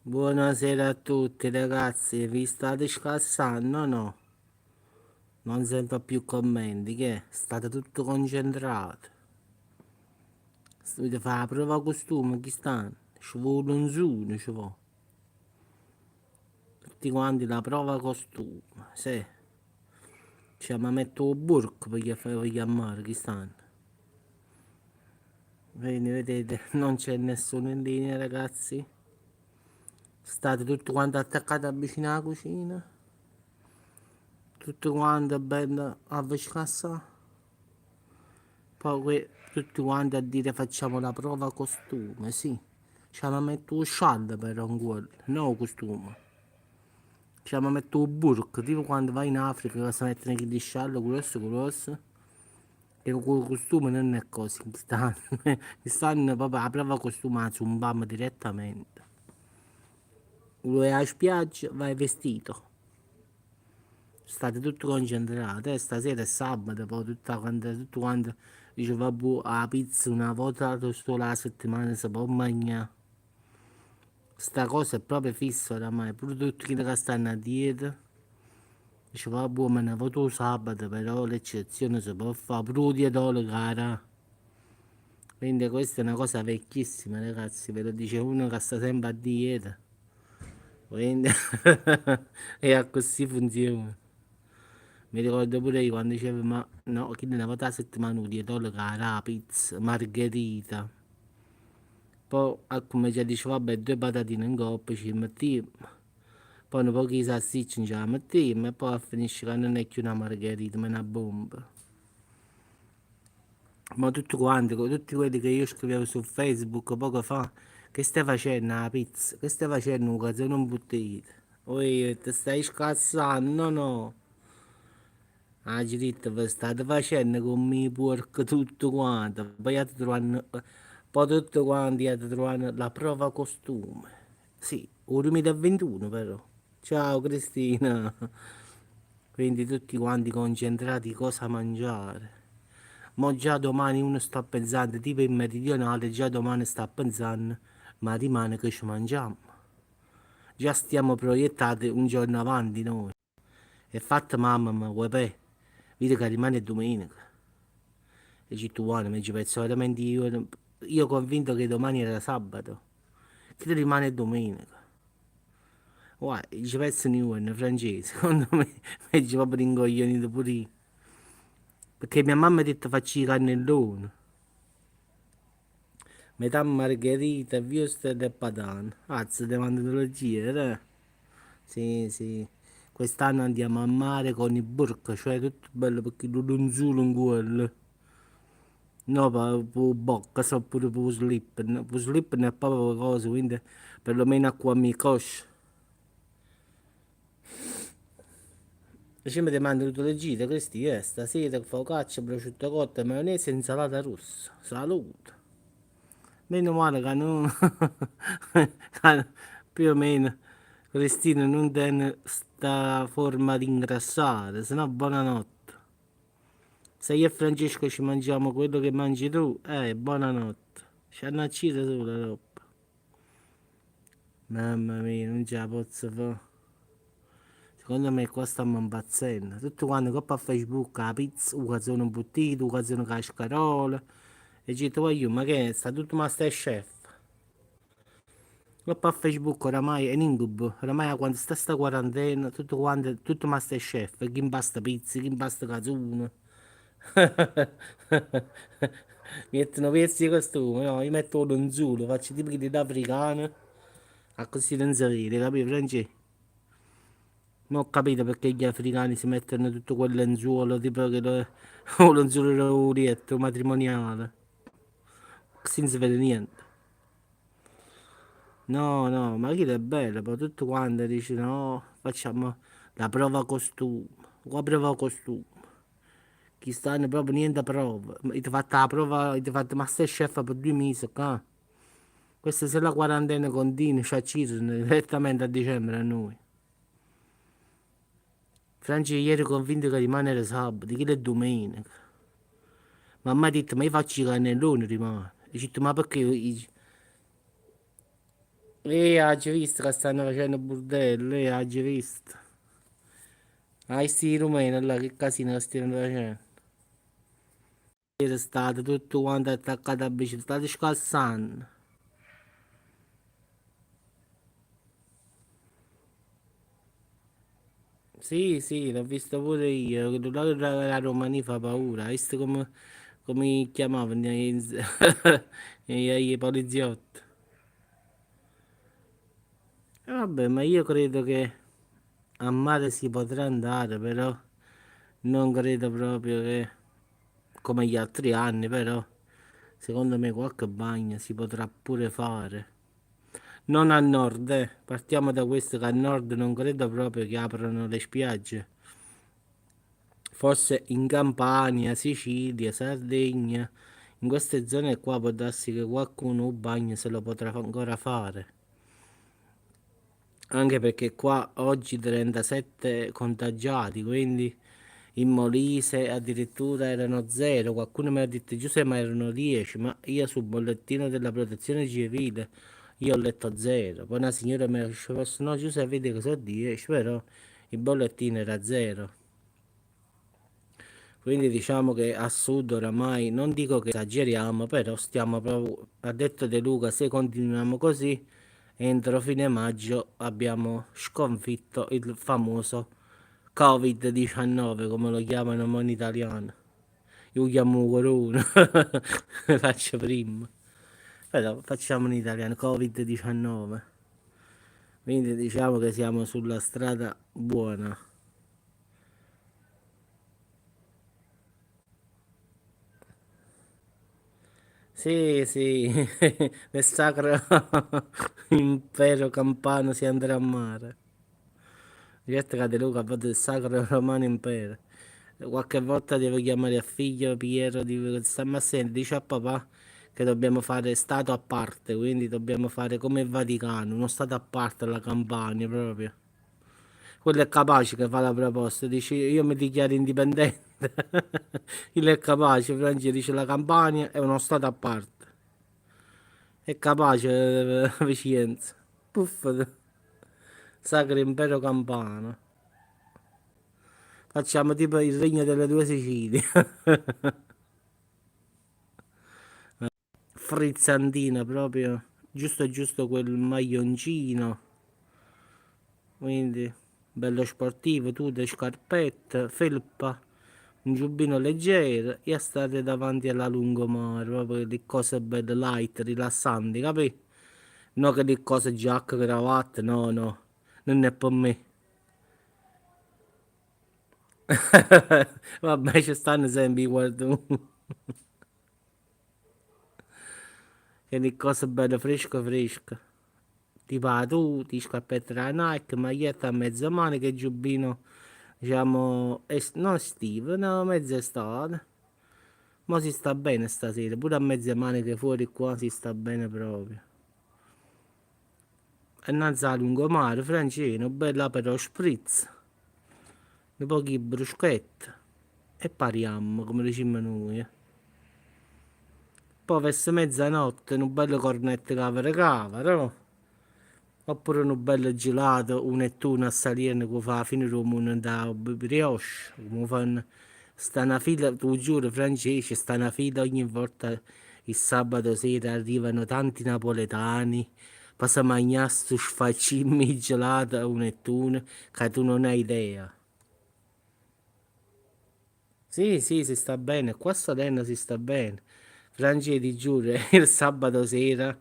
Buonasera a tutti ragazzi, vi state scassando o no? Non sento più commenti, che è? State tutti concentrati. Volete fare la prova costume, chi stanno? Ci vuole un zoom, ci vuole. Tutti quanti la prova costume, sì. Ci ma metto 'o burk per far chiamare, chi stanno? Quindi vedete, non c'è nessuno in linea ragazzi. State tutti quanti attaccati vicino alla cucina. Tutti quanti belli a vi scassare. Poi tutti quanti a dire facciamo la prova costume, sì. Ci hanno messo 'o scialle però 'n cuollo, no 'o costume. Ci hanno messo 'o burk, tipo quando vai in Africa che si mettono chilli scialle grossi grossi. E 'o costume non è così, stanno, stanno proprio 'a prova costume 'a zumbammo direttamente. Vuoi 'a spiaggia, vai vestito. State tutti concentrati, stasera è sabato, poi tutta quanta, tutto quanto dice vabbè 'a pizza una volta sola alla settimana si può mangiare. Sta cosa è proprio fissa oramai, pure tutti quelli che stanno a dieta. Dice vabbè, ma una volta 'o sabato però l'eccezione si può fare, pure 'o dietologo cara. Quindi questa è una cosa vecchissima ragazzi, ve lo dice uno che sta sempre a dieta. Quindi e così funziona. Mi ricordo pure io quando dicevo, ma no, chi una volta a settimana 'o dietologo la pizza, margherita. Poi ha cominciato a dire, vabbè, due patatine in coppa ci mettiamo. Poi un po' di salsiccia ce la mettiamo e poi finisce che non è più una margherita, ma è una bomba. Ma tutti quanti, tutti quelli che io scrivevo su Facebook poco fa, che stai facendo la pizza? Che stai facendo un calzone imbottito? Oi, ti stai scassando, no? Ah, detto, vi state facendo come i porco tutto quanto. Poi ti trovano, poi tutti quanti ti trovano la prova costume. Sì, un 2021 però. Ciao Cristina. Quindi tutti quanti concentrati cosa mangiare. Ma già domani uno sta pensando, tipo il meridionale, già domani sta pensando, ma rimane che ci mangiamo. Già stiamo proiettati un giorno avanti noi. E fatta mamma, ma guarda, vedi che rimane domenica. E ci tu mi ci penso veramente io convinto che domani era sabato. Che rimane domenica. Guarda, ci penso io in francese, secondo me mi ci proprio rincoglionito pure io. Perché mia mamma ha detto facci i cannelloni. Metà margherita, würstel e patane. Azzo, devo andare eh? Sì, sì. Quest'anno andiamo a mare con i burka, cioè tutto bello perché lo lenzuolo in quello. No, per bocca, so pure per slip. No, per slip non è proprio cosa, quindi perlomeno qua mi coscia. Invece mi ti mando tutte le gite, questi è stasera focaccia, prosciutto cotto, maionese e insalata russa. Salute. Meno male che non... più o meno Cristina non tiene sta forma di ingrassare, se no buonanotte. Se io e Francesco ci mangiamo quello che mangi tu, buonanotte. Ci hanno ucciso solo dopo. Mamma mia, non ce la posso fare. Secondo me qua stiamo impazzendo. Tutti quanti coppa a Facebook, la pizza, un calzone imbottito, un calzone con la scarola. E dico, voglio, ma che è? Sta tutto Masterchef. Coppa a Facebook oramai è un incubo. Oramai quando sta sta quarantena, tutto quanto, tutto Masterchef. Chi impasta pizza, chi impasta calzone. Mettono pezzi di costume, no? Io metto lo lenzuolo, faccio tipo quelli d'africano. A così non si vede, capito Francesco? Non ho capito perché gli africani si mettono tutto quel lenzuolo, tipo che lo, o lenzuolo del letto matrimoniale. Così non si vede niente. No, no, ma chi è bello, poi tutto quanto dice no, facciamo la prova costume, la prova costume. Chi stanno proprio niente prova. Avete fatto la prova, avete fatto Masterchef per 2 mesi qua. Questa se la quarantena continua, ci uccidono direttamente a dicembre a noi. Francia ieri convinto che rimane sabato, che è domenica. Mamma ha detto, ma io faccio i cannelloni rimane. Ho detto, ma perché? Eh, aggio visto ca stanno facenno burdello, eh, aggio visto. Ah, sti rumeni là, che casino che stiano facendo. State tutto quanto attaccato a bicicletta, state scassando. Sì, sì, l'ho visto pure io, quello là della Romania fa paura, hai visto come li chiamavano i poliziotti? E vabbè, ma io credo che a mare si potrà andare, però non credo proprio che come gli altri anni, però secondo me qualche bagno si potrà pure fare. Non a nord, eh. Partiamo da questo che a nord non credo proprio che aprano le spiagge. Forse in Campania, Sicilia, Sardegna, in queste zone qua può darsi che qualcuno un bagno se lo potrà ancora fare. Anche perché qua oggi 37 contagiati, quindi in Molise addirittura erano 0. Qualcuno mi ha detto Giuseppe ma erano 10, ma io sul bollettino della protezione civile io ho letto 0. Poi una signora mi ha risposto no Giuseppe vedi che sono 10, però il bollettino era 0. Quindi diciamo che a sud oramai, non dico che esageriamo, però stiamo proprio, ha detto De Luca, se continuiamo così, entro fine maggio abbiamo sconfitto il famoso Covid-19, come lo chiamano mo in italiano. Io lo chiamo Corona, faccio prima. Però facciamo in italiano, Covid-19. Quindi diciamo che siamo sulla strada buona. Sì, sì, nel sacro impero campano si andrà a mare. Certo che De Luca ha fatto il sacro romano impero. Qualche volta devo chiamare a figlio Piero, dico, stammi a sentire, dice a papà che dobbiamo fare stato a parte, quindi dobbiamo fare come il Vaticano, uno stato a parte la Campania proprio. Quello è capace che fa la proposta, dice io mi dichiaro indipendente. Il è capace, Francia dice la Campania è uno stato a parte. È capace, Vicenza. Puff, Sacro Impero Campano. Facciamo tipo il regno delle due Sicilie. Frizzantina proprio, giusto giusto quel maglioncino. Quindi bello sportivo, tuta, scarpetta, felpa, un giubbino leggero e a stare davanti alla lungomare, proprio le cose belle light, rilassanti, capì? No che le cose giacca, cravatta, no, no, non è per me. Vabbè, ci stanno sempre i guardoni. Che le cose belle fresche fresche. Tipo la tuta, scarpette da Nike, maglietta a mezza manica e giubbino, diciamo, non estivo, no, mezza estate. Ma si sta bene stasera, pure a mezza manica fuori qua si sta bene proprio. Innanzi a lungomare, Francino, bella però spritz, un po' di bruschette e pariamo, come diciamo noi. Poi verso mezzanotte un bello cornetto cavero cavero, oppure un bello gelato, un ettone a Salerno che fa la fine del mondo da brioche, come fanno. Sta una fila, tu giuro, francese, sta una fila ogni volta il sabato sera arrivano tanti napoletani, poi si mangiare sto sfaccimmi gelato, un ettone, che tu non hai idea. Sì, sì, si sta bene. Qua a Salerno si sta bene. Francesco, ti giuro, il sabato sera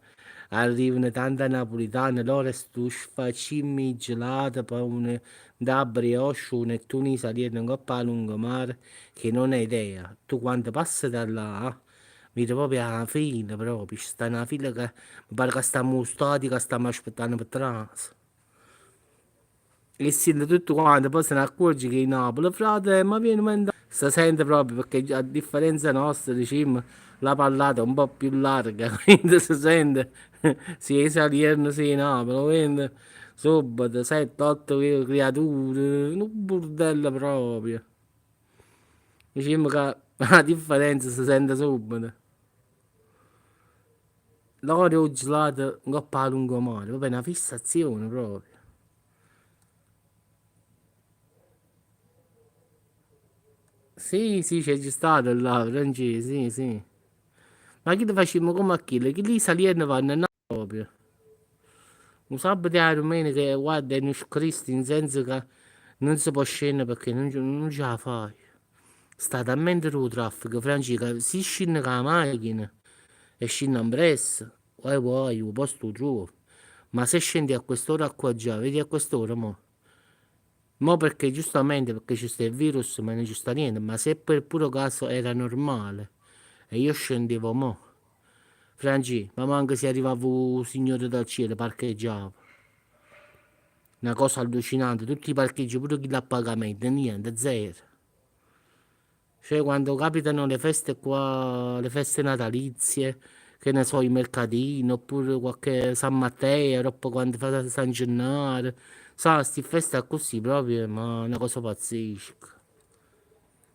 arrivano tante napoletane, loro sto sfaccimmi gelato, poi un da brioche, un ettone Salerno in coppa a lungomare, che non hai idea. Tu quando passi da là, vedi proprio la fila, proprio, ci sta una fila che mi pare che stiamo stati, che stiamo aspettando per trans. E sente tutto quanto, poi se ne accorge che in Napoli, frate, ma vieni, ma si sente proprio perché a differenza nostra, diciamo, la parlata è un po' più larga, quindi si sente sia Salerno sia Napoli, quindi subito 7, 8 creature, un bordello proprio. Diciamo che la differenza si sente subito. L'Oreo 'o gelato ngopp 'a lungomare, proprio è 'na fissazione proprio. Sì, sì, c'aggio stato là, Francè, sì, sì. Ma chilli facimmo comm' a chilli, chilli 'e Salierno vanno a proprio. 'O sabato e 'a domenica, guarda, è nu scristo, in senso ca nun se po' scennere pecchè nun ce 'a faje. Sta talmente d' 'o traffico, Francì, ca si scinne cu 'a machina e scinne ambress, vai vai, 'o posto 'o truov. Ma se scendi a quest'ora qua già, vedi a quest'ora mo? Mo perché giustamente perché ci sta il virus ma non ci sta niente, ma se per puro caso era normale e io scendevo mo, Francì, ma manco si arrivava 'o Signore dal cielo parcheggiava. 'Na cosa allucinante, tutti i parcheggi pure chilli a pagamento, niente, zero. Cioè quando capitano le feste qua, le feste natalizie, che ne so, i mercatini, oppure qualche San Matteo, aropp quando fa San Gennaro, sa sti feste accussì proprio, ma 'na cosa pazzesca.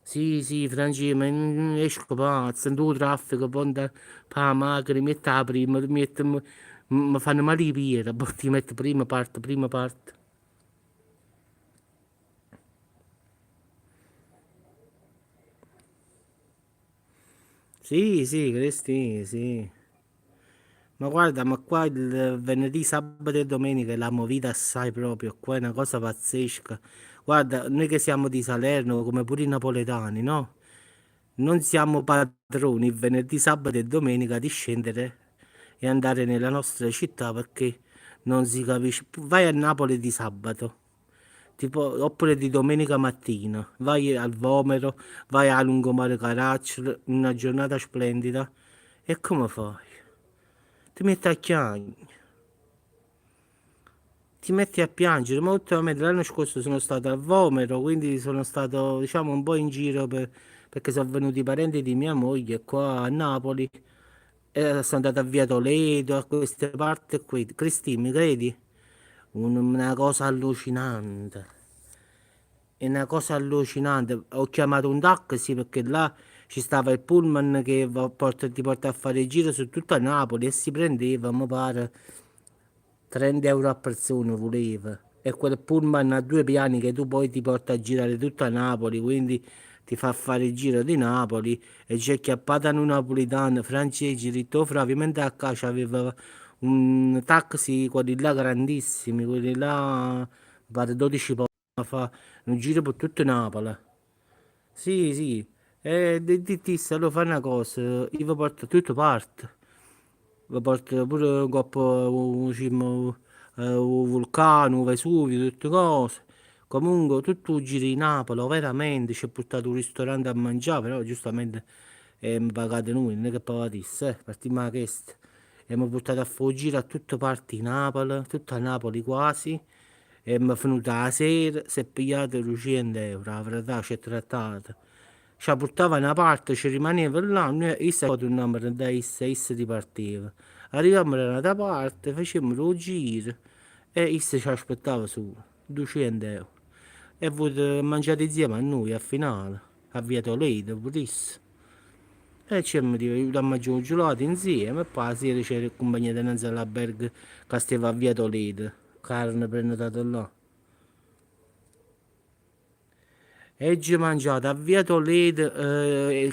Sì, sì, Francì, ma io esco pazzo, int' 'o traffico, poi int' 'a macchina, miett 'a primma, miett m' fanno male 'e piedi, a volte metto prima parte, prima parte. Sì, sì, Cristì, sì. Ma guarda, ma qua il venerdì, sabato e domenica è la movida assai proprio, qua è una cosa pazzesca. Guarda, noi che siamo di Salerno, come pure i napoletani, no? Non siamo padroni il venerdì, sabato e domenica di scendere e andare nella nostra città perché non si capisce. Vai a Napoli di sabato, tipo, oppure di domenica mattina, vai al Vomero, vai a Lungomare Caracciolo, una giornata splendida. E come fai? Ti metti a chiagnere. Ti metti a piangere, ma ultimamente l'anno scorso sono stato al Vomero, quindi sono stato diciamo un po' in giro perché sono venuti i parenti di mia moglie qua a Napoli e sono andato a Via Toledo, a queste parti qui. Cristina, mi credi? Una cosa allucinante. È una cosa allucinante. Ho chiamato un taxi perché là ci stava il pullman che ti porta a fare il giro su tutta Napoli e si prendeva, mi pare, 30 euro a persona voleva. E quel pullman a due piani che tu poi ti porta a girare tutta Napoli, quindi ti fa fare il giro di Napoli e c'è chiappata un napoletano, francese, ritto fra, ovviamente a casa aveva un taxi, quelli là grandissimi, quelli là, mi pare 12 posti, fa un giro per tutta Napoli. Sì, sì, e disse, allora fai una cosa, io vi porto a tutte parti. Vi porto pure 'ncopp 'o cimmo 'o vulcano, 'o Vesuvio, tutte cose. Comunque tutto 'o giro 'e Napoli, veramente, ci ha portato 'o ristorante a mangià, però giustamente abbiamo pagato noi, non è che pagate isso, partiamo da questo. E mi ha portato a fare 'o giro a tutte parti 'e Napoli, tutta Napoli quasi. E mi è venuta 'a sera, si è pigliato 200 euro, 'a verità, ci è trattato. Ci portava una parte, ci rimaneva là, noi issa poi tornavamo da issa e issa ripartiva. Arrivavamo da un'altra parte, facevamo il giro e issa ci aspettava su, 200 euro. E avuto mangiato insieme a noi a finale, a Via Toledo, pure issa. E ci abbiamo aiutato a mangiare un gelato insieme e poi la sera ci era accompagnato innanzi all'albergo che stava a Via Toledo, che erano prenotato là. E già mangiato a Via Toledo,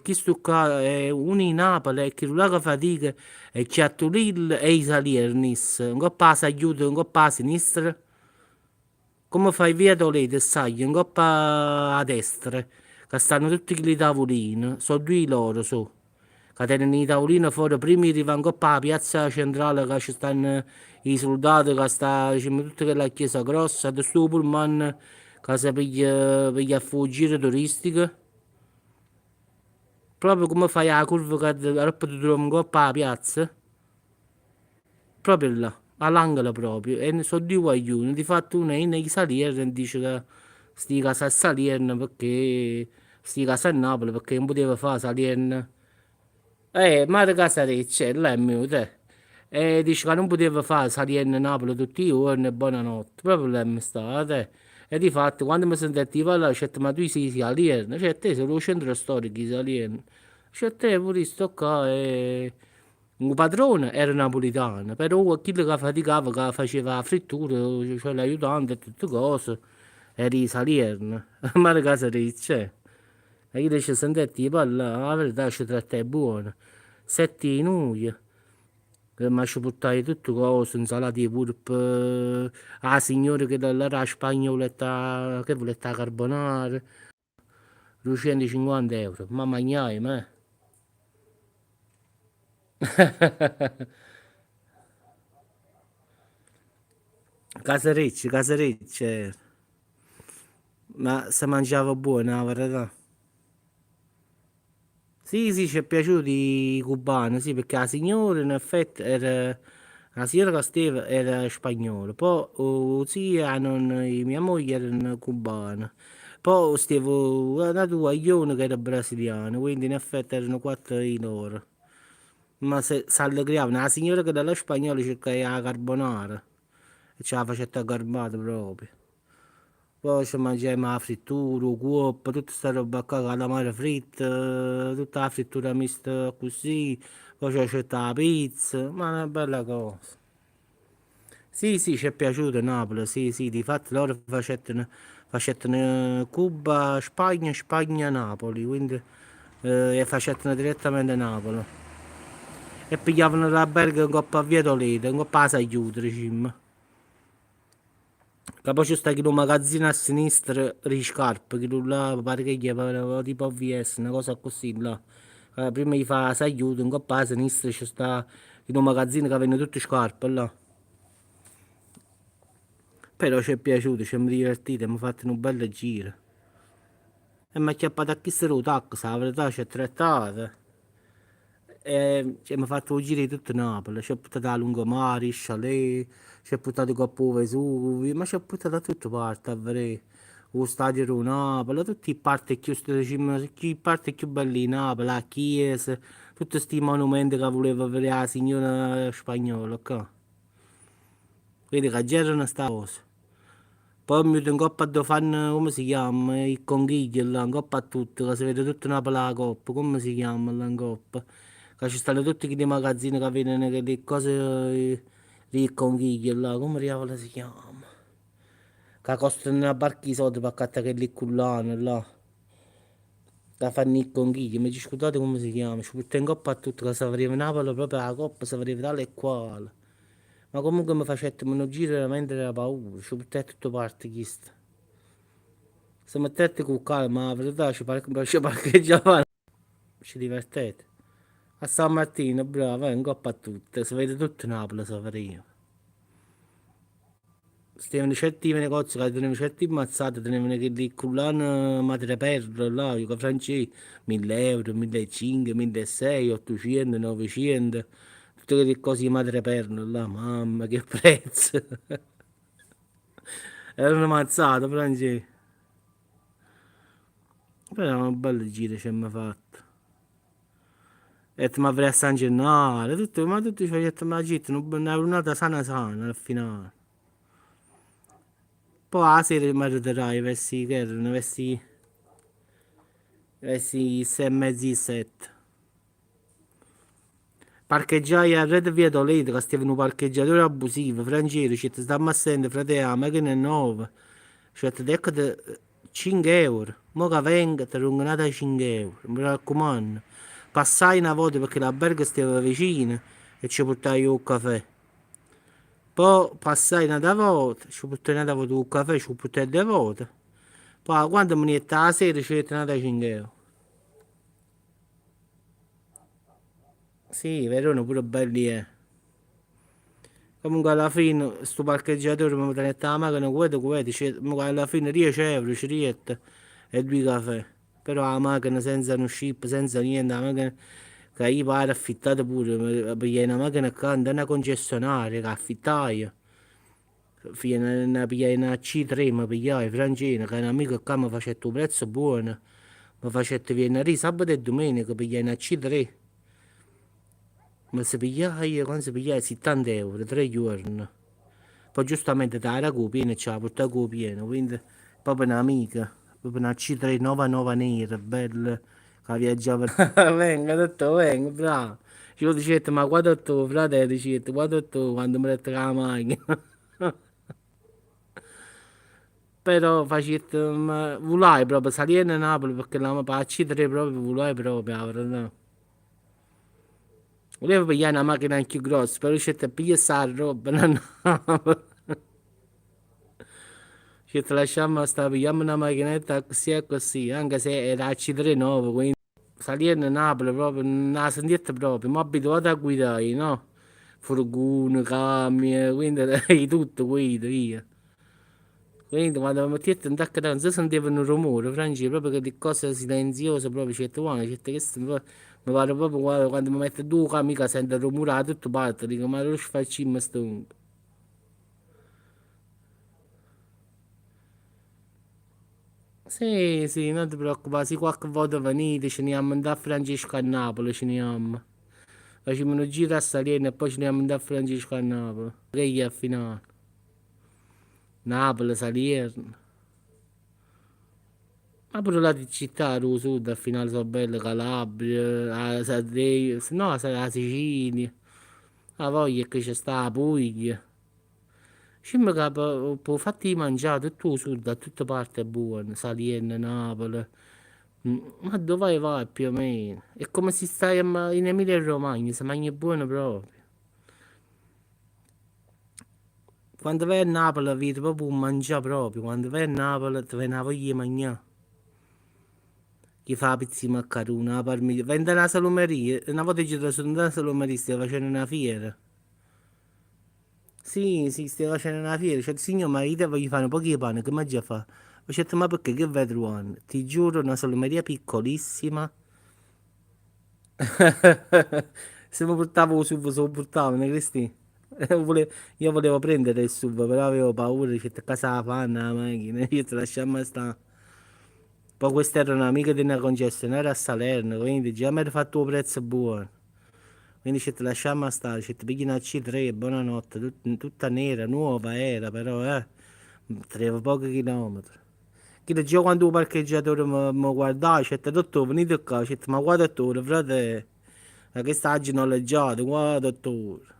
chisto qua è uno in Napoli e chi là che fatica è Chiattulillo e i Saliernis, 'ncoppa 'a sagliuta, 'ncoppa 'a sinistra. Come fai via Toledo e sagli 'ncoppa a destra, che stanno tutti chilli tavolini, so due loro, so. Che tengono i tavolini fuori prima di arrivare 'ncoppa 'a piazza centrale che ci stanno i soldati, che sta diciamo tutta quella chiesa grossa, dove sta 'o pullman che si piglia, piglia a fare 'o giro turistico. Proprio come fai 'a curva che dopo ti trovi 'ncoppa 'a piazza. Proprio là, all'angolo proprio. E sono due guaglioni. Difatti uno è in Salierno e dice che sti casa a Salierno perché sti casa a Napoli perché non poteva fare Salierno. Mare Casarecce, là è mio, te. E dice che non poteva fare Salierno Napoli tutti i giorni e buonanotte. Proprio là mi sta, te. E difatti quando mi sentette parlare, dice, ma tu sei Salierno? Cioè, te sei lo centro storico di Salierno. Cioè, te pure sto qua e... 'O padrone era napulitano, però chillo ca faticava, ca faceva 'a frittura, cioè l'aiutante e tutt cose, era 'e Salierno. Ma caserecc. E chillo ce sentette 'e parlà, 'a verità ce trattaje buono. Sette 'e nuje, ma ce purtaje tutt cose, insalata 'e purp, 'a signora chella là d' 'a Spagna vulette 'a, che vulette 'a carbonara, duecientocinquanta euro, ma magnajemo eh. Caserecc, caserecc era. Ma se mangiava buono, 'a verità. Sì, sì, ci è piaciuto i cubani, sì, perché 'a signora in effetti era, 'a signora ca steva era spagnola, poi 'o zio e 'a nonna 'e mia moglie erano cubani, poi steva n'ato guaglione che era brasiliano, quindi in effetti erano quattro 'e loro. Ma se s'allegriavano, 'a signora chella là spagnola cercaje 'a carbonara e ce 'a facette aggarbata proprio. Poi ce mangiajemo 'a frittura, 'o cuoppo, tutta sta roba qua, calamari fritt, tutta 'a frittura mista accussì, poi ce facette 'a pizza, ma 'na bella cosa. Sì, sì, ci è piaciuto Napoli, sì, sì, difatti loro facettero, facettero Cuba, Spagna, Spagna, Napoli, quindi e facettero direttamente Napoli. E pigliavano l'albergo 'ncopp a via Toledo, 'ncopp 'a sagliuta, dicimmo. Ca poi ce sta chillu magazzino a sinistra d' 'e scarpe, chillu là pare che ghieva tipo OVS, 'na cosa accussì là. Primma 'e fa 'a sagliuta, 'ncopp 'a sinistra ce sta chillu magazzino ca venne tutte scarpe là. Però ci è piaciuto, ci siamo divertiti, abbiamo fatto nu bello giro. E m'ha acchiappato a chisto d' 'o taxi, 'a verità ci è trattato. E ci fatto 'o giro 'e tutto Napoli, ci ha portato a lungomare, 'e chalet, ci ha portato 'ncopp 'o Vesuvio, ma ci ha portato a tutte parti a vedè. 'O stadio d' 'o Napoli, tutte 'e parti cchiù, dicimm, 'e parti cchiù belle 'e Napoli, 'a chiesa, tutti sti monumenti ca vuleva vedè 'a signora spagnola ccà. Vedi ca già erano sta cosa. Poi è venuto 'ncopp addò fanno, come si chiama, 'e conchiglie là, 'ncopp a tutto, ca si vede tutta Napoli 'a copp, come si chiama là 'ncopp? Ca ci stanno tutti chilli magazzini ca vendono chelle cose d' 'e conchiglie là, come diavolo si chiama? Ca costano 'na barca 'e soldi p'accattà chelle collane là. Ca fanno 'e conchiglie, m'aggio scordato come si chiama, ci purtai 'ncopp a tutto, ca si vedeva Napoli proprio 'a copp, si vedeva tale e quale. Ma comunque mi facettimo nu giro veramente da paura, ci purtai a tutte parti chisto. Si mettette cu calma, 'a verità ci ci parcheggiava, ci divertette. A San Martino, bravo, 'ncopp a tutto, si vede tutto Napoli, si vedeva. Stevano certi negozi ca tenevano certi mazzate, tenevano chelle collane madreperla là, io francese, 1000 euro, 1500, 1600, 800, 900, tutte quelle cose di madreperla là, mamma che prezzo! Erano mazzate, francese. Però un bel giro ci abbiamo fatto. E mi a vedere a San Gennaro, tutto, ma tutti ci facevano una gita, una giornata sana sana al finale. Poi la sera mi ritirai verso che erano, verso le 6:30 e 7. Parcheggiai a Red Via Toledo, che stava un parcheggiatore abusivo, francese, dicette stammi a sentire, frate, la macchina è nuova. Dicette, eccoti 5 euro, mo che vengo ti do n'ata 5 euro, mi raccomando. Passai una volta perché l'albergo stava vicino e ci portai il caffè. Poi passai un'altra volta, ci portai un'altra volta il caffè, ci portai due volte. Poi quando mi ne la sera ci ho un'altra 5 euro. Sì, Verona pure belli è. Comunque alla fine sto parcheggiatore mi tenette la macchina queta queta, alla fine 10 euro ci riette e due caffè. Però la macchina senza uno scippo, senza niente, la macchina che io pare affittata pure, pigliai una macchina qua, andai una concessionaria che affittai. Pigliai una C3, mi pigliai, francese, che un amico qua mi facette un prezzo buono. Mi facette venerdì, sabato e domenica, pigliai una C3. Ma si pigliai, quando si pigliai 70 euro, tre giorni. Poi giustamente te la con pieno e ce la portai con pieno, quindi proprio un'amica, proprio una C3 nova nova nera, bella, che viaggiava. Venga, detto, venga, bravo. Io dicett, ma qua dottò, frate, dicett, qua dottò, quando m' dett 'a macchina. Però facett, vulai proprio, Salierno Napoli pecchè la p' 'a C3 proprio vulai proprio 'a verità. Vulev piglià 'na macchina chiù grossa, però dicett piglia sta roba a Napoli. Dicett lasciamm sta, pigliamm 'na machinetta accussì accussì, anche se era 'a C3 nova, quindi Salierno Napoli proprio nun 'a sentiett proprio, mo abituato a guidà io, no? Furgun, camion, quindi 'e tutto guido io. Quindi quando m' mettett dint 'a non si sentev nu rumore, Francì, proprio chelli cose silenziose proprio, dicett uà, dicett chest mi pare proprio quando mi metto dint 'o camion ca sento rumore 'a tutt parte, dico ma arò sfaccimm stong? Sì, sì, non ti preoccupà, si qualche volta venite ce ne jamm dint a Francesco a Napoli, ce ne jamm. Facimm nu giro a Salierno e poi ce ne jamm dint a Francesco a Napoli. Che è a finale? Napoli, Salierno. Ma pure l'ate città d' 'o sud a finale so belle, Calabria, 'a Sardegna, no 'a Sicilia. 'A voglia che ce sta 'a Puglia. Dicimm ca p' 'o fatto 'e mangià tutto 'o sud 'a tutte parte è buono, Salierno, Napoli. Ma addò vai vai più o meno. È come si stai in Emilia Romagna, si magna buono proprio. Quando vai a Napoli vedi proprio 'o mangià proprio, quando vai a Napoli t' vene 'a voglia 'e magnà. Chi fa 'a pizza 'e maccarun, 'a parmigiana. Vai dint 'a na salumeria, 'na vota aggio trasuto dint 'a salumeria, stev facenn 'na fiera. Sì, sì, stev facenn 'na fiera, dicett, signor ma io te voglio fa nu poc 'e pane, che m'aggia fa? Dicett, ma pecchè, che vai truvann? Ti giuro, una salumeria piccolissima. Se mi purtav 'o SUV s' 'o purtavano, Cristì. Io volevo prendere il SUV, però avevo paura, dicett, ccà s' 'a fanno 'a macchina, dicett, lasciamm sta. Poi questa era un'amica di una concessionaria a Salerno, quindi già mi ero fatto 'o prezzo buono. Quindi dicett, lasciamm sta, dicett, piglia una C3 e buonanotte, tutta nera, nuova era però, eh. Teneva pochi chilometri. Chillo già quando 'o parcheggiatore mi guardava, dicette, dottore, venite qua, dicette, ma qua dottore, frate, ma questa aggio noleggiato, qua dottore.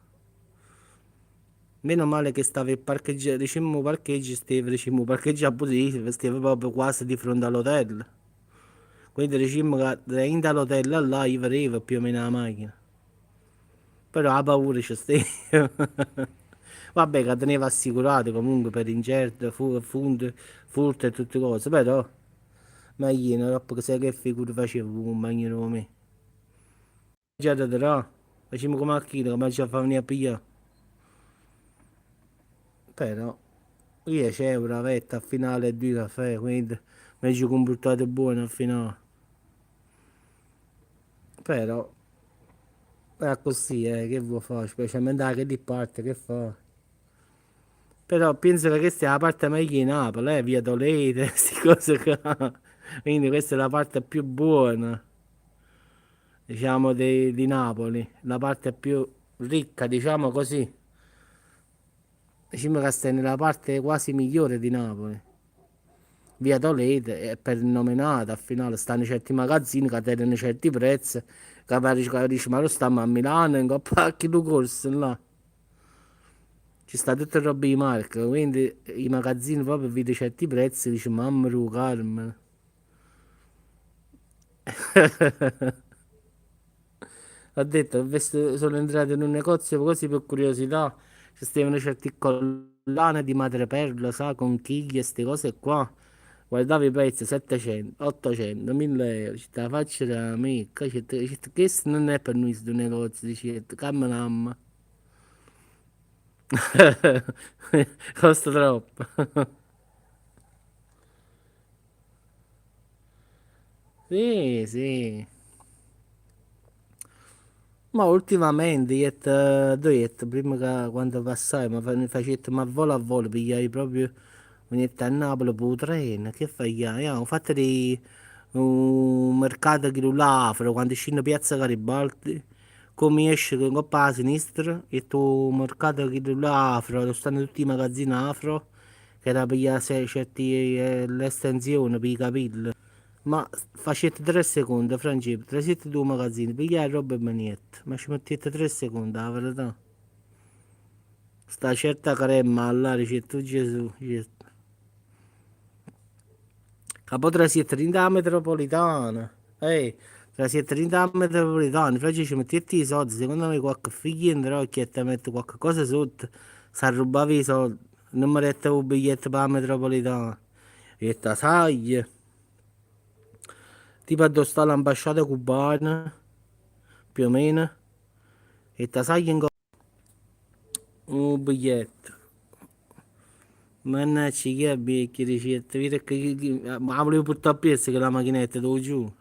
Meno male che stava il parcheggio, diciamo 'o parcheggio steva, diciamo 'o parcheggio abusivo, steva proprio quasi di fronte all'hotel. Quindi diciamo che da dint all'hotel là io vedevo più o meno 'a macchina. Però 'a paura ci steva. Vabbè che teneva assicurato comunque per incerto, furto e tutte cose, però meglio dopo che sai che figura facevo con 'o cumpagno mio. Già te dirò, facciamo come a chillo che m'aggia fa venì a piglià. Però 10 euro avette a finale e due caffè, quindi mi sono comportato buono a finale. Però è così, che vuoi fare? Specialmente da che parte, che fa? Però penso che questa è la parte meglio di Napoli, via Toledo, queste cose qua. Quindi questa è la parte più buona, diciamo, di Napoli, la parte più ricca, diciamo così. Diciamo che stai nella parte quasi migliore di Napoli. Via Toledo è per nominata, al finale stanno certi magazzini che tengono certi prezzi, che pare che dici, ma noi stiamo a Milano, in coppa a chillo corso là. Ci sta tutta roba di marca, quindi i magazzini proprio vedi certi prezzi, dici, mamma do Carmine. Ho detto, ho visto, sono entrato in un negozio così per curiosità, ci stavano certe collane di madreperla, sa, conchiglie, queste cose qua. Guardavo i prezzi, 700, 800, 1000 euro, ci la faccia da me, questo non è per noi sto negozio, dice, camminammo. Costa troppo. Sì, sì. Ma ultimamente iett, dove iett? Prima che quando passai, ma facette ma a volo, pigliai proprio, venette a Napoli per treno, che fai? Ja, ho fatto di un mercato che là afro, quando scendo piazza Garibaldi, come esce con coppa a sinistra, e tu mercato che là afro, dove stanno tutti i magazzini afro, che era per certi l'estensione per i capelli. Ma facett 3 secondi, Francè, trasett dint 'o magazzino, pigliai 'a roba e me ne jett. Ma ci mettett 3 secondi, 'a verità. Sta certa crema là, dicett: "Oh Gesù", dicett. Ca pò trasiett dint 'a metropolitana. Trasiett dint 'a metropolitana, Francè, ci mettett 'e sord, secondo me qualche figlio 'e 'ndrocchia jett a mett qualche cosa sott, s'arrubbava 'e sord. Nun m' dett 'o biglietto p' 'a metropolitana. Jett a saglie. Tipo addò sta l'ambasciata cubana, più o meno. Jett a saglie ngopp 'o biglietto. Mannaggia chi è viecchio, dicett, vire che 'a vulev purtà appriess chella machinetta, t' 'o giuro.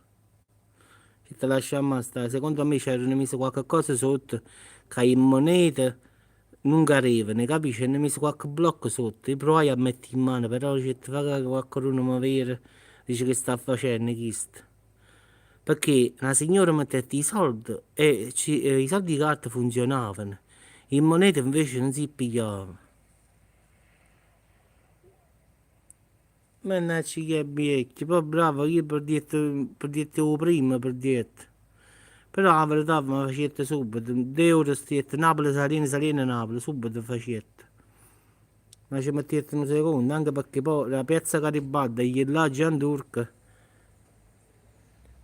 Te lasciamo stare. Secondo me c'erano mis qualche cosa sotto ca 'e monete nun carevano, capisci? Hanno mis qualche blocco sotto. Io provai a mettere in mano, però dicett fa che qualcuno mi vede, dice che sta facendo chist. Perché 'na signora mettette 'e soldi e i soldi di carta funzionavano, 'e monete invece nun si pigliavano. Mannaggia chi è viecchio, poi bravo, io perdiett, perdiett 'o primmo, perdiett. Però 'a verità m' facett subito, 2 ore stiett Napoli Salieno, Salieno Napoli, subito facett. Ma ci mettett nu secondo, anche perché poi da Piazza Garibaldi a jì là a Gianturco.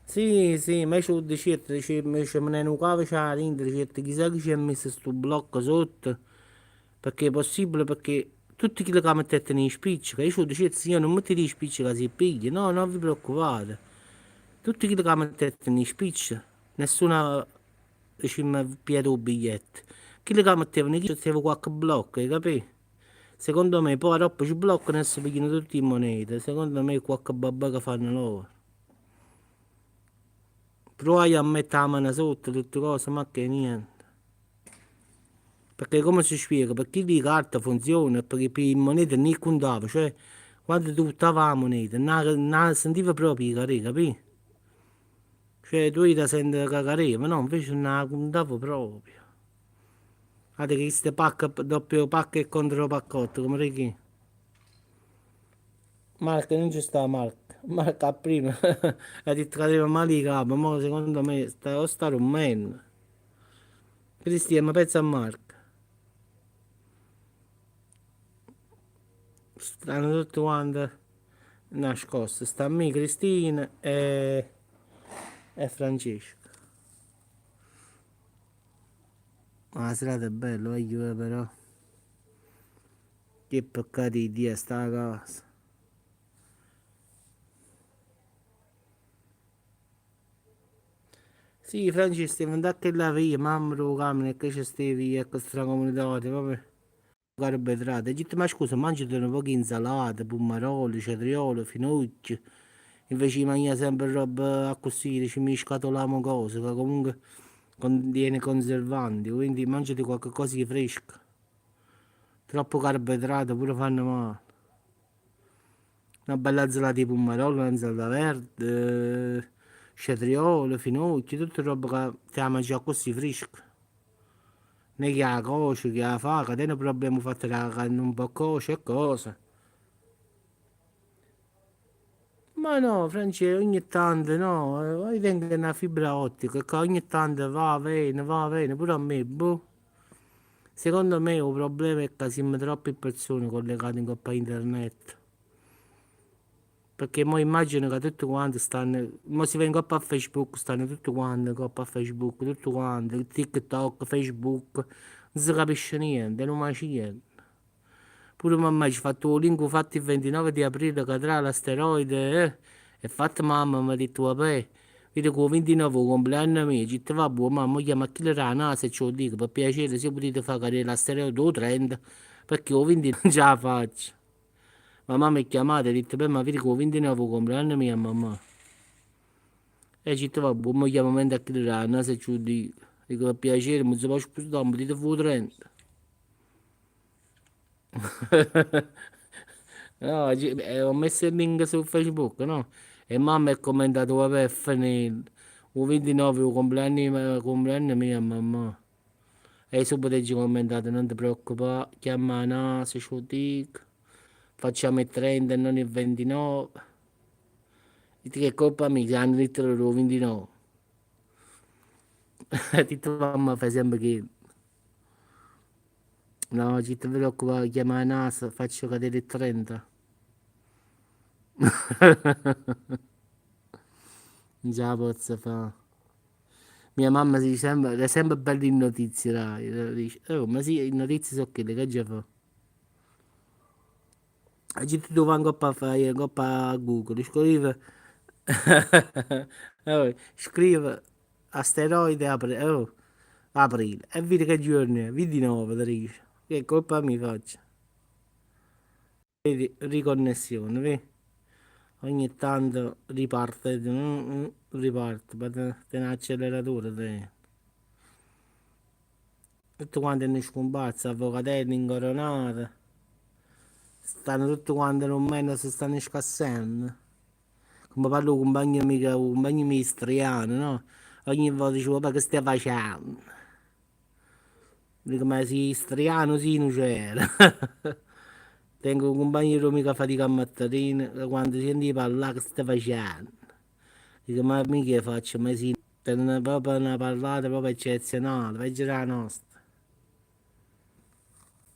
Sì, sì, ma io ce 'o dicett, ci menai nu cavece 'a dint, dicett chissà chi ci ha messo stu blocco sotto. Perché è possibile, perché tutti chilli ca mettettero 'e spicci, ca io ce 'o dicett: signor, nun mettite 'e spicci ca si piglia. No, non vi preoccupate. Tutti chilli ca mettettero 'e spicci, nessuno, dicimm, pigliat 'o biglietto. Chilli ca mettevano 'e stev qualche blocco, hai capito? Secondo me poi aropp sbloccano e si pigliano tutte 'e monete. Secondo me qualche babà che fanno loro. Provai a mettere 'a mano sotto, tutte cose, ma che niente. Perché come si spiega? Perché di carta funziona, perché per 'e monete non contava, cioè quando tu buttavi 'a moneta, non 'a sentiva proprio 'e carè, capì? Cioè tu 'e senti che cadeva, no, invece non 'a contavo proprio. Guarda che queste pacche, doppio pacco e contro paccotto, come dici? Marco non ci sta Marco. Marco a prima ha detto che aveva male 'e capo, ma secondo me sta, o sta dormendo. Cristian, ma pensa a Marco. Stanno tutti quanti nascosti. Sta a me, Cristina e Francesco. Ma la serata è bella, voglio però. Che peccato di Dio sta a casa. Sì, Francesco, stavo andando a quella via, mamma do Carmine, che c'è stevi via extracomunitaria, proprio carboidrati. E detto, ma scusa, mangiate un po' di insalata, pomodoro, cetriolo, finocchio. Invece di mangiare sempre roba così, diciamo, scatolamo cose, che comunque contiene conservanti, quindi mangiate qualcosa di fresco. Troppo carboidrato pure fanno male. Una bella insalata di pomodoro, una insalata verde, cetriolo, finocchio, tutte roba che ti mangiare così fresca. Non è che la cuoce, che la fa, che tiene problemi fatto che non può cuocere e cose. Ma no, Francesco, ogni tanto no, io tengo una fibra ottica che ogni tanto va, viene, va, viene, pure a me, boh. Secondo me il problema è che siamo troppe persone collegate in coppa internet. Perché mo immagino che tutti quanti stanno. Mo si va in coppa a Facebook, stanno tutti quanti in coppa a Facebook, tutti quanti, TikTok, Facebook, non si capisce niente, è un macello. Pure mamma ci ha fatto il link fatto il 29 di aprile che tra l'asteroide e fatto mamma mi ha detto vabbè, vedi che il 29 è il compleanno mio, ci va buono, mamma chiama a chi la NASA e ce lo dico, per piacere se potete far cadere l'asteroide o 30, perché il 29 non ce la faccio. Mamma mi ha chiamato e ha detto, beh, ma vedi che il 29 è il compleanno mio, mamma. E ci va buono, mi chiamo a chi la NASA e ce lo dico. Dico, per piacere, mi si può spostare, mi potete fare 30. No, ho messo il link su Facebook, no? E mamma ha commentato, vabbè, finito. Il 29 è il compleanno mio, mamma. E subito ci ha commentato, non ti preoccupare, chiama NASA, ce lo dico. Facciamo il 30 e non il 29. Ditt che è colpa mia, che hanno detto loro 29. Ha detto mamma fai sempre che. No, ci ti preoccupare, chiama la NASA, faccio cadere il 30. Non ce la posso fare. Mia mamma si dice sempre, è sempre belle in notizie, dai. Dice, oh, ma sì, le notizie sono quelle che già fa. A gente tu va 'ncoppa a Google, scrive, oh, scrive asteroide oh, aprile e vedi che giorno è, 29 ti dice. Che colpa mia faccio. Vedi, riconnessione, vedi? Ogni tanto riparte, riparte, ma tiene l'acceleratore. Te. Tutte quante hanno scomparso, avvocatelli, incoronate. Stanno tutte quante non meno, si stanno scassando. Come parlo un compagno mio, un compagno mio istriano, no? Ogni volta dice, papà che stai facendo? Dico, ma sei istriano, sì, non c'era. Tengo un compagno mio che fatica a mattina, quando senti parlare che stai facendo? Dico, ma mica che faccio? Ma sì, tiene proprio una parlata proprio eccezionale, peggio della nostra.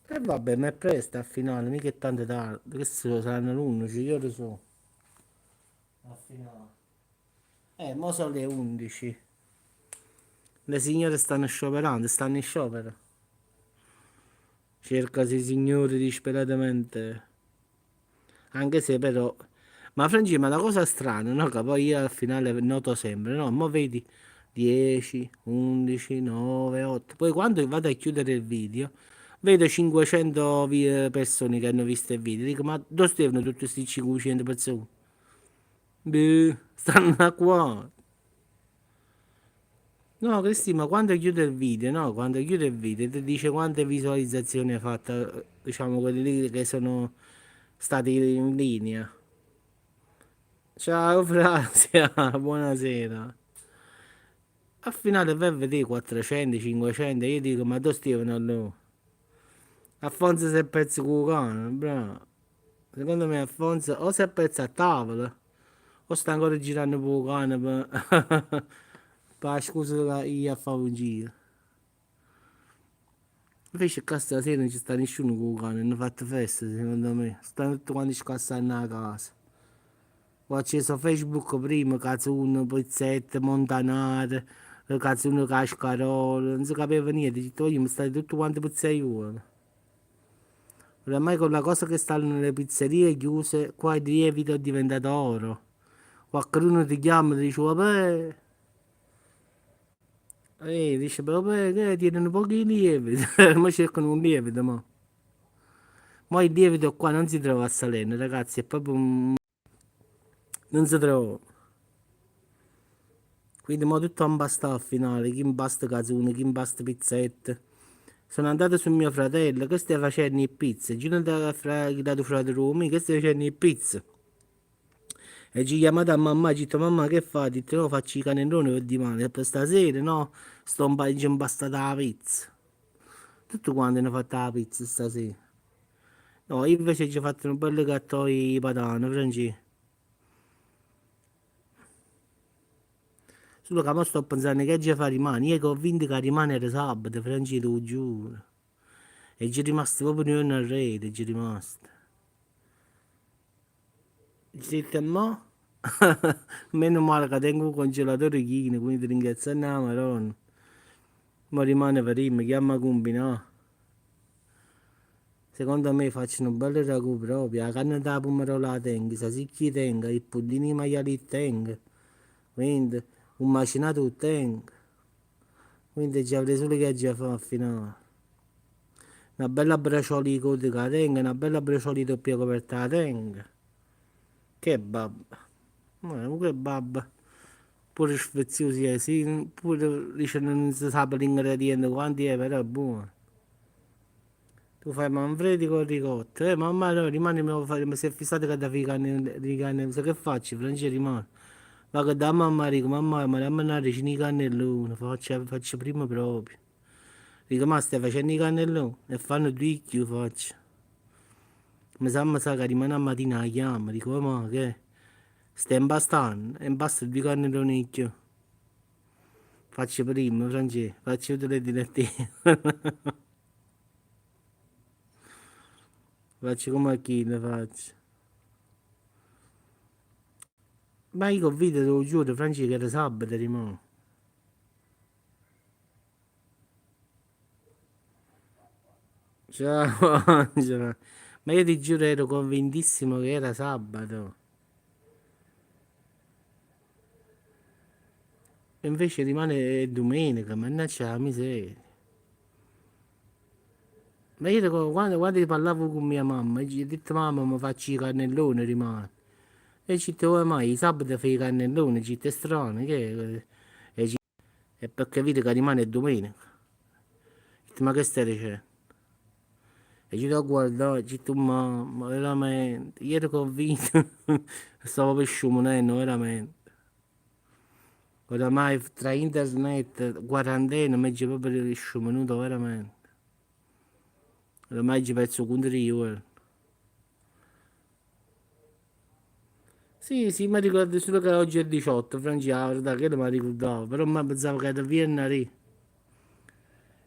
E vabbè, ma è presto al finale, mica è tanto tardi, che so, saranno le 11, io lo so. Al finale. Mo sono le 11. Le signore stanno scioperando, stanno in sciopero. Cercasi signori disperatamente. Anche se però... Ma Franci, ma la cosa strana, no? Che poi io al finale noto sempre, no? Mo vedi 10, 11, 9, 8. Poi quando vado a chiudere il video, vedo 500 persone che hanno visto il video. Dico, ma dove stavano tutti questi 500 persone? Beh, stanno qua. No, Cristina, ma quando chiude il video, no? Quando chiude il video ti dice quante visualizzazioni hai fatto, diciamo, quelli lì che sono stati in linea. Ciao Frasia, buonasera. Al finale vai a vedere 400, 500, io dico, ma dove stavano allora? Alfonso si è perso con il cane, bravo. Secondo me Alfonso o si è perso a tavola o sta ancora girando per il cane per, per la scusa che io a fare un giro. Invece qua stasera non ci sta nessuno con il cane, hanno fatto festa secondo me. Stanno tutti quanti scassando a casa. Ho acceso Facebook prima, cazzone, pizzette, montanate, cazzone cascarole, non si capiva niente, dico, mi state tutti quanti pizzaioli. Oramai con la cosa che stanno nelle pizzerie chiuse, qua il lievito è diventato oro. Qualcuno ti chiama e ti dice, vabbè, dice, vabbè, che tieni pochi lieviti, ma cercano un lievito, ma. Ma il lievito qua non si trova a Salerno, ragazzi, è proprio un... non si trova. Quindi mo tutto impastato al finale, chi impasta cazzone, chi impasta pizzette. Sono andato su mio fratello, che stai facendo le pizze? Giro da da tuo fratello mio, che stai facendo le pizze? E ci chiamato a mamma, ha detto mamma che fa? Ha detto no, faccio i cannelloni per domani, e per stasera no, sto impastata la pizza. Tutto quanto hanno fatto la pizza stasera. No, io invece ci ho fatto un bel gattò di patane, Franci. Solo che mo sto pensando che già fa rimane. Io che ho vinto che rimane era sabato, Franci, te lo giuro. E già rimasto proprio un giorno a rete, è già rimasto. Zitta mo? Meno male che tengo un congelatore pieno, quindi ringraziando la Madonna. Ma rimane per me, chiama combinare. Secondo me faccio un bel ragù proprio, la carne da pomodoro la tengo, i salsicchi tengo, i puddini maiali tengo. Quindi un macinato tengo. Quindi già avrei solo che già fa al finale. Una bella braciola di code che tengo, una bella braciola di doppia coperta la tengo. Che babba. Ma che babba. Pure sfiziosi è, sì, pure dice non si sa l'ingrediente quanti è, però è buono. Tu fai Manfredi con ricotta. Mamma no, rimane, mi fare, mi si è fissato che da fare i canne, che faccio? Francesco rimane. Va che da mamma dico, mamma, ma dammi una decina di cannelloni, faccio prima proprio. Dico, ma stai facendo i cannelloni? E fanno due chiù faccio. Mi sa che rimane a mattina la chiama, dico, ma che? Stai impastann? E impasta duje cannelloni 'e cchiù. Faccio primma, Francè, faccio tutte le direttive. Faccio come a chillo, faccio. Ma io c'o video te lo giuro, Francè, che era sabato rimane. Ciao Angela. Ma io ti giuro ero convintissimo che era sabato. E invece rimane domenica, mannaggia la miseria. Ma io quando parlavo con mia mamma, gli ho detto mamma mi faccio i cannelloni rimane. E ci detto, ma il sabato fai i cannelloni, ci è strano, che è? E, e perché vedi che rimane domenica. Detto, ma che stai dicendo? E ci ho guardato, ci ho detto, mamma, veramente, io ero convinto, stavo per sciumonendo, veramente. Oramai tra internet, quarantena, mi è proprio sciumenuto veramente. Ormai ci penso conto io, guarda. Sì, sì, mi ricordo solo che oggi è 18, Francia, la verità, che mi ricordavo, però mi pensavo che era venerdì.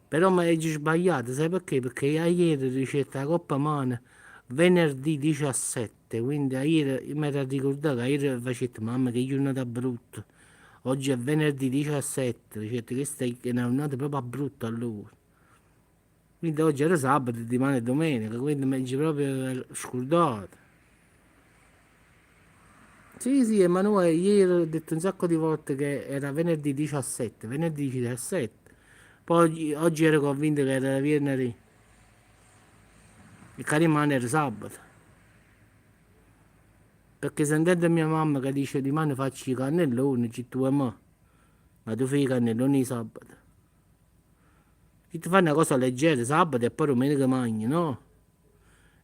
Però mi è sbagliato, sai perché? Perché ieri ricetta la Coppa Mano venerdì 17, quindi ieri mi era ricordato che ieri facevo, mamma che giornata brutta. Oggi è venerdì 17, ricetta, questa è una giornata proprio brutta allora. Quindi oggi era sabato, domani è domenica, quindi mi è proprio scordato. Sì, sì, Emanuele, ieri ho detto un sacco di volte che era venerdì 17, venerdì 17. Poi oggi ero convinto che era venerdì. Il rimane era sabato. Perché sentendo mia mamma che dice domani faccio i cannelloni, ci tu e ma. Ma tu fai i cannelloni sabato. Ti fai una cosa leggera sabato e poi domenica mangi, no?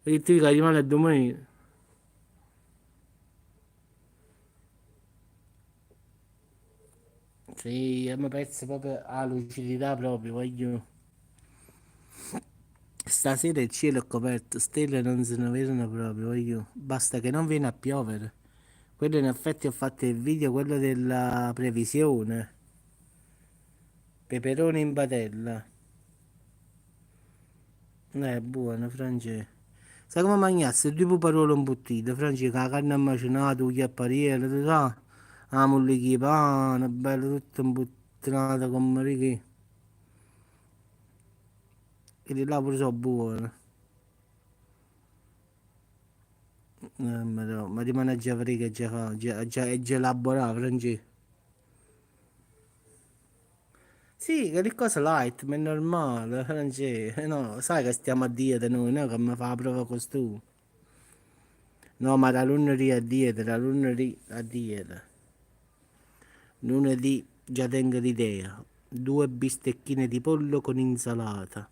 E ti che rimane domenica. Sì, io mi penso proprio alla lucidità proprio, voglio. Stasera il cielo è coperto, stelle non se ne vedono proprio, voglio. Basta che non viene a piovere. Quello in effetti ho fatto il video, quello della previsione. Peperone in padella. È buono, Francesco. Sai come mangiasse? Due puparole imbottite, Francesco, la carne macinata, gli chiapparielli, tu sai? La mollica di pane, bello tutto imbuttinato come ricchi. E di là pure sono buone. Ma rimane già che già fa, già, già, è già elaborato, Francesco. Sì, che cosa light, ma è normale, Francesco. No, sai che stiamo a dieta noi, no? Che mi fa la prova costume. No, ma da lunedì a dieta, da lunedì a dieta. Lunedì già tengo l'idea. 2 bistecchine di pollo con insalata.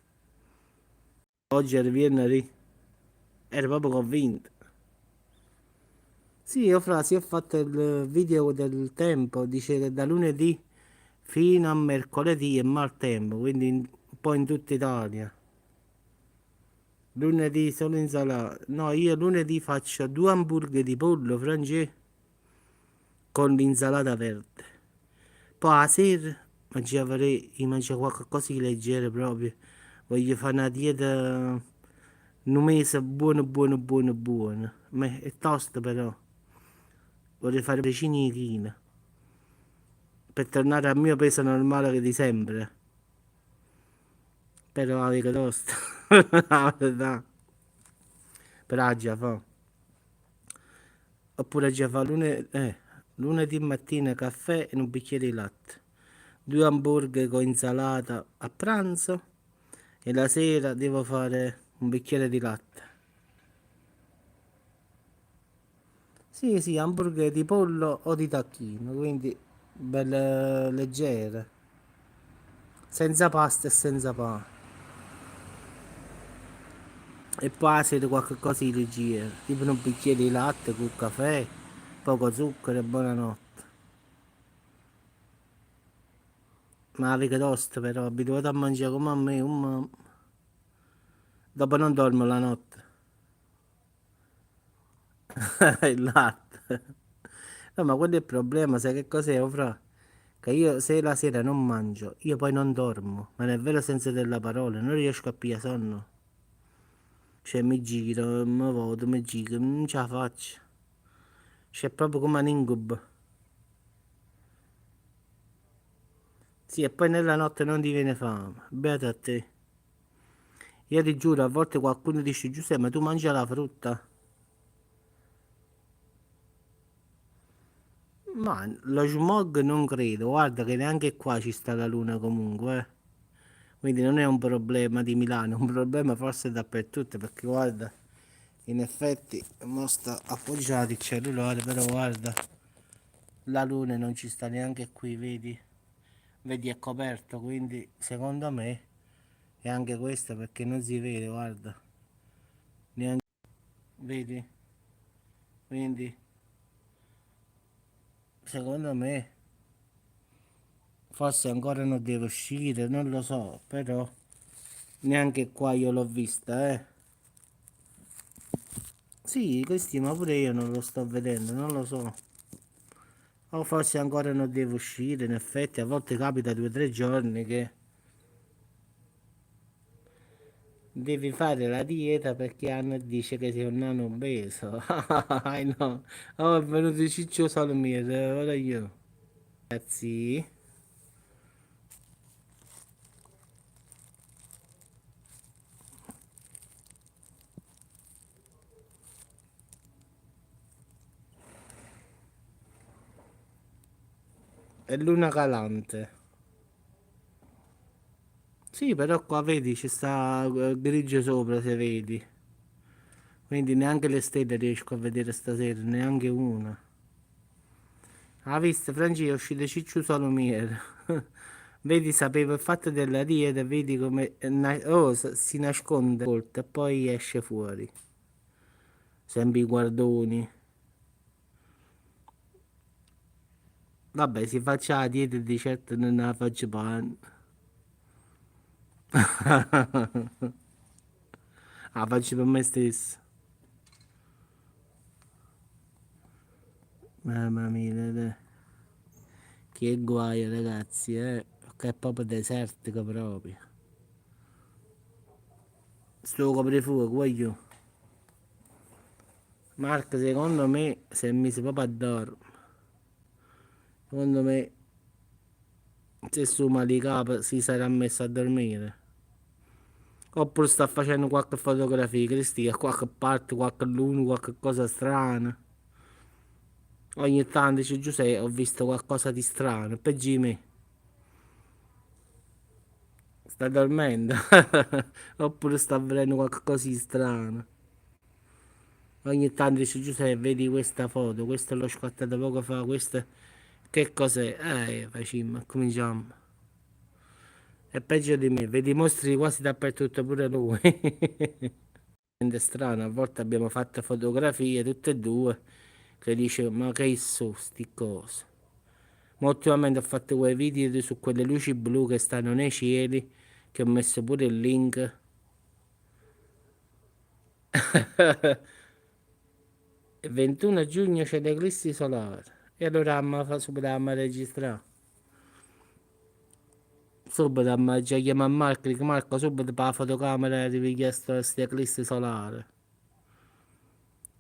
Oggi era venerdì. Ero proprio convinto. Sì, io fra, sì, ho fatto il video del tempo, dice che da lunedì fino a mercoledì è maltempo, quindi un po' in tutta Italia. Lunedì solo insalata. No, io lunedì faccio 2 hamburger di pollo francese con l'insalata verde. Poi a sera mangio qualcosa di leggero proprio. Voglio fare una dieta un mese buono, buono, buono, buono. Ma è tosto però. Vorrei fare decine di chili per tornare al mio peso normale che di sempre. Però la tosta. La verità. Però già fa. Oppure già fa lunedì mattina caffè e un bicchiere di latte. 2 hamburger con insalata a pranzo e la sera devo fare un bicchiere di latte. Sì, sì, hamburger di pollo o di tacchino, quindi belle leggere, senza pasta e senza pane. E poi la sera qualche cosa di leggero, tipo un bicchiere di latte con caffè, poco zucchero e buonanotte. Ma la tosta però, abituato a mangiare come a me, dopo non dormo la notte. Il latte. No, ma quello è il problema, sai che cos'è, oh, fra? Che io se la sera non mangio, io poi non dormo, ma nel vero senso della parola, non riesco a pigliare sonno. Cioè mi giro, mi voto, mi giro, non ce la faccio. Cioè è proprio come un incubo. Sì, e poi nella notte non ti viene fame. Beato a te. Io ti giuro, a volte qualcuno dice, Giuseppe, ma tu mangi la frutta? Ma lo smog non credo, guarda che neanche qua ci sta la luna comunque. Quindi non è un problema di Milano, è un problema forse dappertutto, perché guarda, in effetti mo sta appoggiato il cellulare, però guarda, la luna non ci sta neanche qui, vedi? Vedi, è coperto, quindi secondo me è anche questo, perché non si vede, guarda. Neanche, vedi? Quindi secondo me forse ancora non deve uscire, non lo so, però neanche qua io l'ho vista. Sì, questi, ma pure io non lo sto vedendo, non lo so. O forse ancora non deve uscire, in effetti a volte capita 2 o 3 giorni che devi fare la dieta perché Anna dice che sei un nano obeso. I know. Oh, è venuto Ciccio Salumiere, ora io. Ragazzi. È luna calante. Sì, però qua vedi ci sta grigio sopra, se vedi. Quindi neanche le stelle riesco a vedere stasera, neanche una. Ha visto, Franci, è uscito Ciccio Salumiere. Vedi, sapevo il fatto della dieta, vedi come oh, si nasconde e poi esce fuori. Sempre i guardoni. Vabbè, si faccia la dieta di certo non la faccio pane. La faccio per me stesso. Mamma mia, dai. Che guaio, ragazzi? Che è proprio desertico proprio. Sto coprifuoco, voglio. Marco, secondo me si è messo proprio a dormire. Secondo me se su mal di capo si sarà messo a dormire. Oppure sta facendo qualche fotografia, Cristina, a qualche parte, qualche luna, qualche cosa strana. Ogni tanto dice Giuseppe, ho visto qualcosa di strano, peggio di me. Sta dormendo. Oppure sta vedendo qualcosa di strano. Ogni tanto dice Giuseppe, vedi questa foto, questa l'ho scattata poco fa, questa che cos'è? Facciamo, cominciamo. È peggio di me, vedi mostri quasi dappertutto pure lui. È strano, a volte abbiamo fatto fotografie tutte e due che dice ma che sono sti cose. Ma ultimamente ho fatto quei video su quelle luci blu che stanno nei cieli, che ho messo pure il link. Il 21 giugno c'è l'eclissi solare e allora amma fa subito a registrare. Subito amma già chiama Marco, dico Marco subito per la fotocamera ti richiesto questa eclissi solare.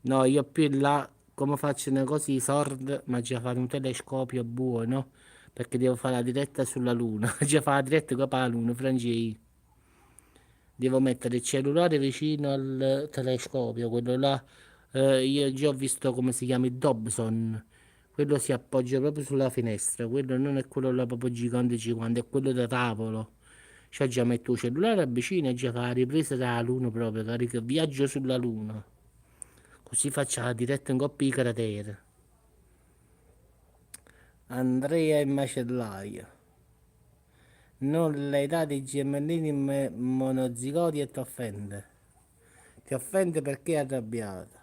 No, io più in là come faccio una cosa di sorda, ma già fare un telescopio buono, perché devo fare la diretta sulla luna. Già fare la diretta con la luna, francese. Devo mettere il cellulare vicino al telescopio, quello là. Io già ho visto come si chiama il Dobson. Quello si appoggia proprio sulla finestra, quello non è quello là proprio gigante gigante, è quello da tavolo. Cioè già metto il cellulare vicino e già fa la ripresa dalla luna proprio, carica viaggio sulla luna. Così faccio la diretta in coppia di cratere. Andrea il macellaio. Non l'hai dato i gemellini monozigoti e ti offende. Ti offende perché è arrabbiato.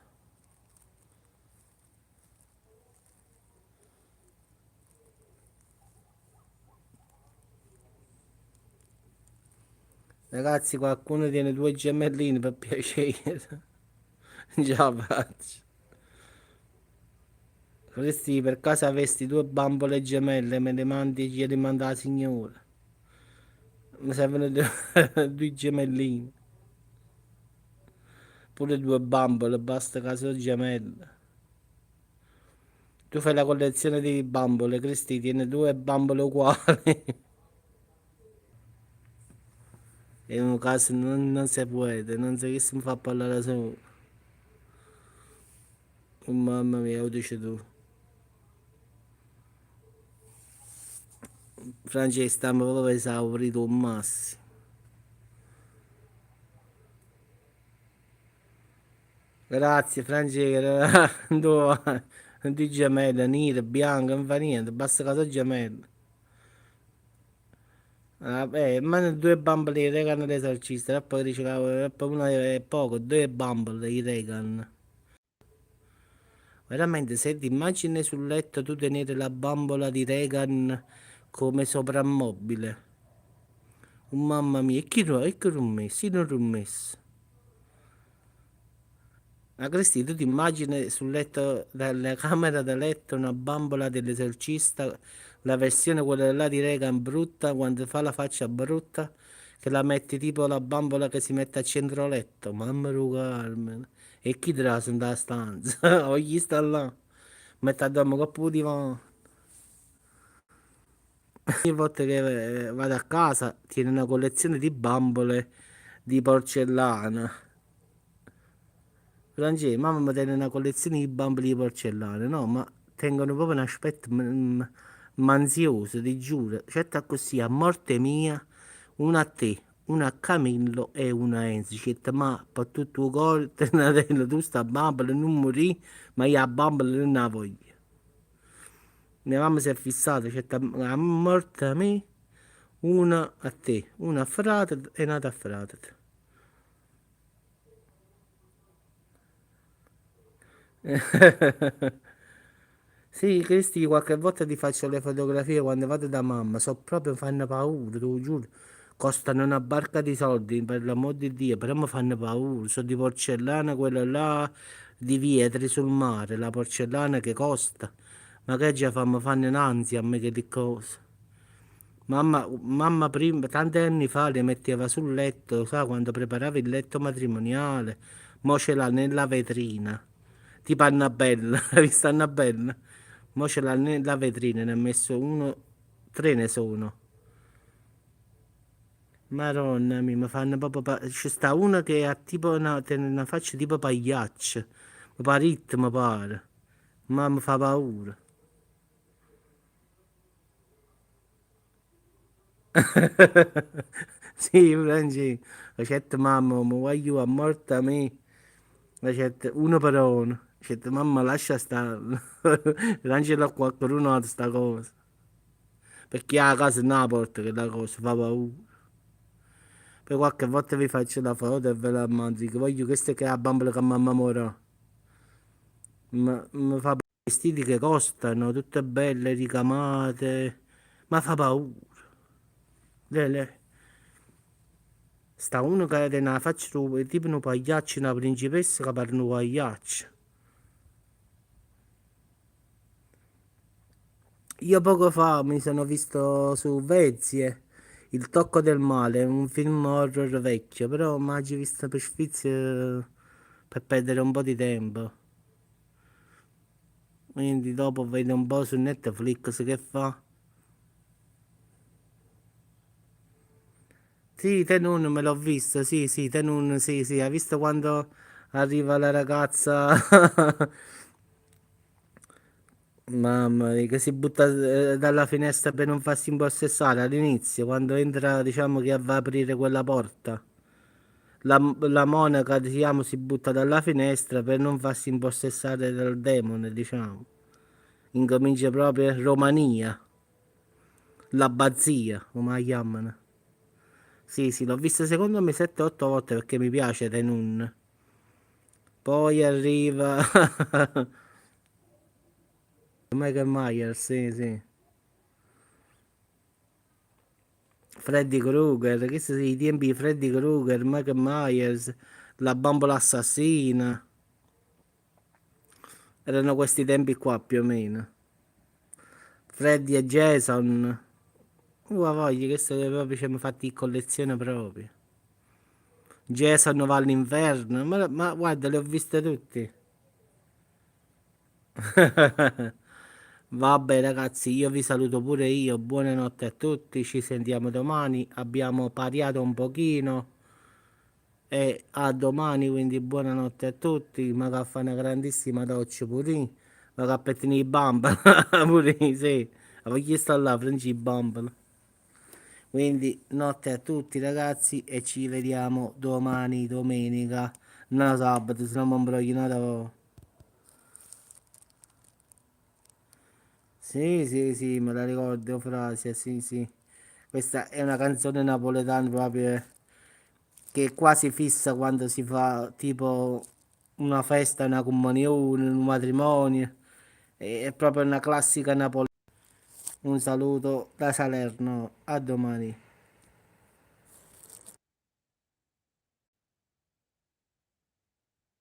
Ragazzi, qualcuno tiene 2 gemellini per piacere. Già faccio. Vorresti per caso avesti due bambole gemelle, me le mandi e gliele manda la signora. Mi servono due gemelline. Pure due bambole, basta che sono gemelle. Tu fai la collezione di bambole, Cristi, tieni due bambole uguali. In un caso non si può, non so che si mi fa parlare solo. Oh, mamma mia, lo dici tu. Francesco, stiamo proprio esaurito al massimo. Grazie Francesco, due gemelle, nere, bianche, non fa niente, basta che sono gemelle. Vabbè, ma due bambole di Regan l'esorcista, poi dice che una è poco, due bambole di Regan. Veramente, se ti immagini sul letto tu tenere la bambola di Regan come soprammobile. Oh, mamma mia, e chi l'ho messo? Io non l'ho messo. Ma Cristi, tu ti immagini sul letto, dalla camera da letto, una bambola dell'esorcista, la versione quella là di Regan brutta, quando fa la faccia brutta, che la metti tipo la bambola che si mette a centro letto. Mamma mia, Carmen. E chi te la sente la stanza? O chi sta là? Mette a dormire con il divano. Ogni volta che vado a casa tiene una collezione di bambole di porcellana. Francesco, mamma mi tiene una collezione di bambole di porcellana, no? Ma tengono proprio un aspetto manzioso, ti giuro. Certo così, a morte mia, una a te, una a Camillo e una a Enzo. Certo, ma per tutto il cuore, tenetelo tu sta bambola, non morì, ma io la bambola non la voglio. Mia mamma si è fissata, certo, a morte mia, una a te, una a frate e un'altra a frate. Sì, Cristi, qualche volta ti faccio le fotografie quando vado da mamma, so proprio fanno paura, te lo giuro. Costano una barca di soldi, per l'amor di Dio, però mi fanno paura. Sono di porcellana, quella là di Vietri sul mare, la porcellana che costa. Ma che già fa, mi fanno un'ansia a me che di cosa. Mamma prima, tanti anni fa le metteva sul letto, sa, quando preparava il letto matrimoniale, mo ce l'ha nella vetrina. Tipo Annabella, hai visto Annabella? Mo ce l'ha nella vetrina, ne ha messo uno, tre ne sono. Madonna mia, mi fanno proprio ci sta uno che ha tipo una, tiene una faccia tipo pagliaccio. Mi pare it, mi pare. Ma mi fa paura. Sì, Francesco. Facette mamma, mi voglio a morte a me. Facette uno per uno. Facette mamma lascia stare. Lanciala a qualcuno altro sta cosa. Perché a casa non la porta quella cosa, fa paura. Poi qualche volta vi faccio la foto e ve la mando. Dico, voglio questa che è la bambola che mamma morrà. Ma mi fa vestiti che costano, tutte belle, ricamate. Ma fa paura. Le, le. Sta uno che ha una faccia tipo un pagliaccio, una principessa che parla un pagliaccio. Io poco fa mi sono visto su Vezie Il tocco del male, un film horror vecchio, però mi ha visto per sfizio, per perdere un po' di tempo. Quindi dopo vedo un po' su Netflix che fa. Sì, Tenun me l'ho visto, sì, sì, Tenun, sì, sì, hai visto quando arriva la ragazza? Mamma mia, che si butta dalla finestra per non farsi impossessare all'inizio, quando entra, diciamo che va a aprire quella porta. La monaca, diciamo, si butta dalla finestra per non farsi impossessare dal demone, diciamo. Incomincia proprio Romania, l'abbazia, come la chiamano. Sì, sì, l'ho vista secondo me 7-8 volte perché mi piace Tenun. Poi arriva Michael Myers, sì, sì. Freddy Krueger, questi sono i tempi di Freddy Krueger, Michael Myers, la bambola assassina. Erano questi tempi qua più o meno. Freddy e Jason. Voglia, questo è proprio ci siamo fatti in collezione proprio. Jason va all'inferno, ma guarda, le ho viste tutte. Vabbè ragazzi, io vi saluto pure io, buonanotte a tutti, ci sentiamo domani, abbiamo pariato un pochino e a domani, quindi buonanotte a tutti, ma che fa una grandissima doccia pure io, ma che pettini i bamboli, pure io, sì, voglio stare là, prendi i bamboli. Quindi notte a tutti ragazzi e ci vediamo domani, domenica, no sabato, se no mi imbroglio un'altra volta. Sì, sì, sì, me la ricordo, frase, sì, sì. Questa è una canzone napoletana proprio che è quasi fissa quando si fa tipo una festa, una comunione, un matrimonio. È proprio una classica napoletana. Un saluto da Salerno, a domani.